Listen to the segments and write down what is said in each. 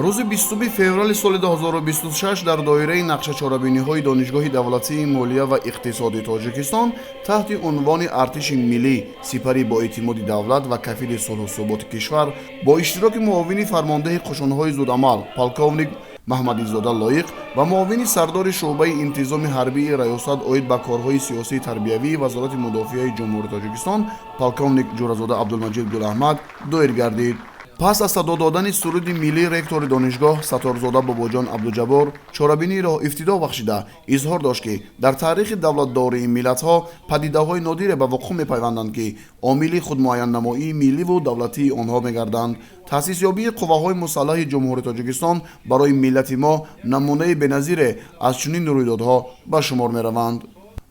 Рӯзи 20 феврали соли 2026 дар доираи нақшачорабиниҳои Донишгоҳи давлатии молия ва иқтисоди Тоҷикистон таҳти унвони «Артиши миллӣ: сипари боэътимоди давлат ва кафили сулҳу суботи кишвар» бо иштироки муовини фармондеҳи қушунҳои зудамал, полковник Маҳмадизода Лоиқ, ва муовини сардори шӯъбаи интизоми ҳарбии Раёсат оид ба корҳои сиёсию тарбиявии Вазорати мудофиаи Ҷумҳурии Тоҷикистон, полковник Ҷӯразода Абдулмаҷид Гулаҳмад доир гардид. Пас аз садо додани суруди миллӣ, ректори донишгоҳ Сатторзода Бобоҷон Абдуҷаббор чорабиниро ифтитоҳ бахшида, изҳор дошт, ки дар таърихи давлатдории миллатҳо падидаҳои нодире ба вуқӯъ мепайванданд, ки омили худмуайяннамоии милливу давлатии онҳо мегарданд. Таъсисёбии Қувваҳои мусаллаҳи Ҷумҳурии Тоҷикистон барои миллати мо намунаи беназире аз чунин рӯйдодҳо ба шумор мераванд.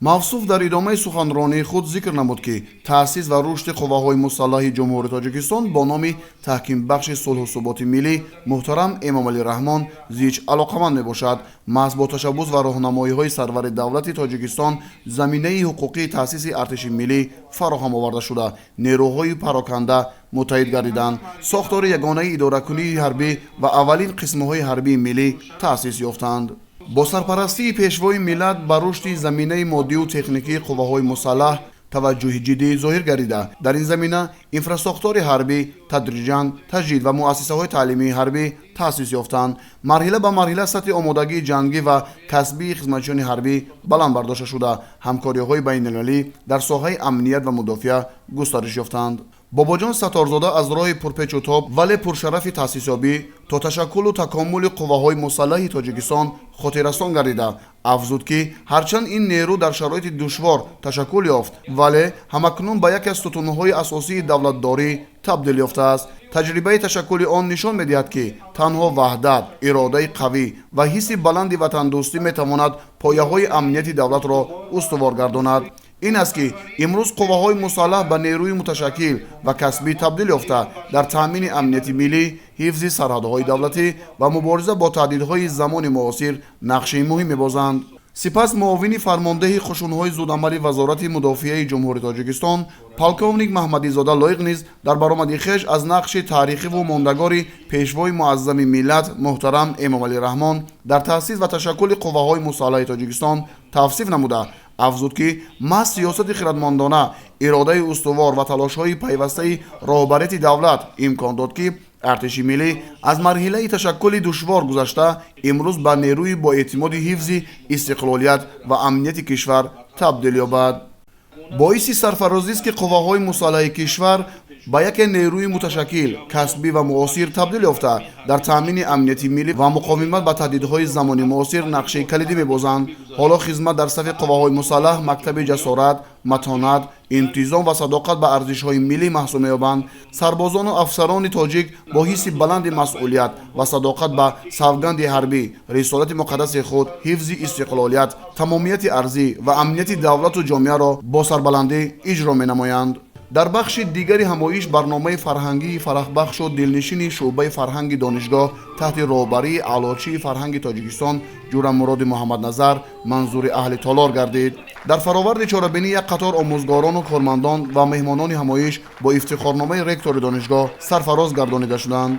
Мавсуф дар идомаи суханронии худ зикр намуд, ки таъсис ва рушди Қувваҳои мусаллаҳи Ҷумҳурии Тоҷикистон бо номи таҳкимбахши сулҳу суботи миллӣ муҳтарам Эмомалӣ Раҳмон зич алоқаманд мебошад. Маҳз бо ташаббус ва роҳнамоиҳои сарвари давлати Тоҷикистон заминаи ҳуқуқии таъсиси артиши миллӣ фароҳам оварда шуда, нерӯҳои пароканда муттаҳид гардиданд, сохтори ягонаи идоракунии ҳарбӣ ва аввалин қисмҳои ҳарбии миллӣ таъсис ёфтанд. Бо сарпарастии Пешвои миллат ба рушди заминаи моддию техникии қувваҳои мусаллаҳ таваҷҷӯҳи ҷиддӣ зоҳир гардида, дар ин замина инфрасохтори ҳарбӣ тадриҷан таҷдид ва муассисаҳои таълимии ҳарбӣ таъсис ёфтанд. Марҳила ба марҳила сатҳи омодагии ҷангӣ ва касбии хизматчиёни ҳарбӣ баланд бардошта шуда, ҳамкориҳои байналмилалӣ дар соҳаи амният ва мудофиа густариш ёфтанд. Бобоҷон Сатторзода аз роҳи пурпечутоб, вале пуршарафи таъсисёбӣ то ташаккулу такомули Қувваҳои мусаллаҳи Тоҷикистон хотиррасон гардида, афзуд, ки ҳарчанд ин нерӯ дар шароити душвор ташаккул ёфт, вале ҳамакнун ба яке аз сутунҳои асосии давлатдорӣ табдил ёфтааст. Таҷрибаи ташаккули он нишон медиҳад, ки танҳо ваҳдат, иродаи қавӣ ва ҳисси баланди ватандӯстӣ метавонад пояҳои амнияти давлатро устувор гардонад. Ин аст, ки имрӯз қувваҳои мусаллаҳ ба нерӯи муташаккил ва касбӣ табдил ёфта, дар таъмини амнияти миллӣ, ҳифзи сарҳадҳои давлатӣ ва мубориза бо таҳдидҳои замони муосир нақши муҳим мебозанд. Сипас муовини фармондеҳи қушунҳои зудамали Вазорати мудофиаи Ҷумҳурии Тоҷикистон, полковник Маҳмадизода Лоиқ низ дар баромади хеш аз нақши таърихиву мондагори Пешвои муаззами миллат муҳтарам Эмомалӣ Раҳмон дар таъсис ва ташаккули Қувваҳои мусаллаҳи Тоҷикистон тавсиф намуда, афзуд, ки маҳз сиёсати хиратмандона, иродаи устувор ва талошҳои пайвастаи роҳбарияти давлат имкон дод, ки артиши миллӣ аз марҳилаи ташаккули душвор гузашта, имрӯз ба нерӯи боэътимоди ҳифзи истиқлолият ва амнияти кишвар табдил ёбад. Боиси сарфарозист, ки қувваҳои мусаллаҳи кишвар ба яке нерӯи муташаккил, касбӣ ва муосир табдил ёфта, дар таъмини амнияти миллӣ ва муқовимат ба таҳдидҳои замони муосир нақши калидӣ мебозанд. Ҳоло хизмат дар сафи қувваҳои мусаллаҳ мактаби ҷасорат, матонат, интизом ва садоқат ба арзишҳои миллӣ маҳсуб меёбанд. Сарбозону афсарони тоҷик бо ҳисси баланди масъулият ва садоқат ба савганди ҳарбӣ рисолати муқаддаси худ, ҳифзи истиқлолият, тамомияти арзӣ ва амнияти давлату ҷомеаро бо сарбаландӣ иҷро менамоянд. Дар бахши дигари ҳамоиш барномаи фарҳангии фарахбахшу дилнишини шӯъбаи фарҳанги донишгоҳ таҳти роҳбарии Аълочии фарҳанги Тоҷикистон Ҷӯрамуроди Муҳаммадназар манзури аҳли толор гардид. Дар фароварди чорабинӣ як қатор омӯзгорону кормандон ва меҳмонони ҳамоиш бо ифтихорномаи ректори донишгоҳ сарфароз гардонида шуданд.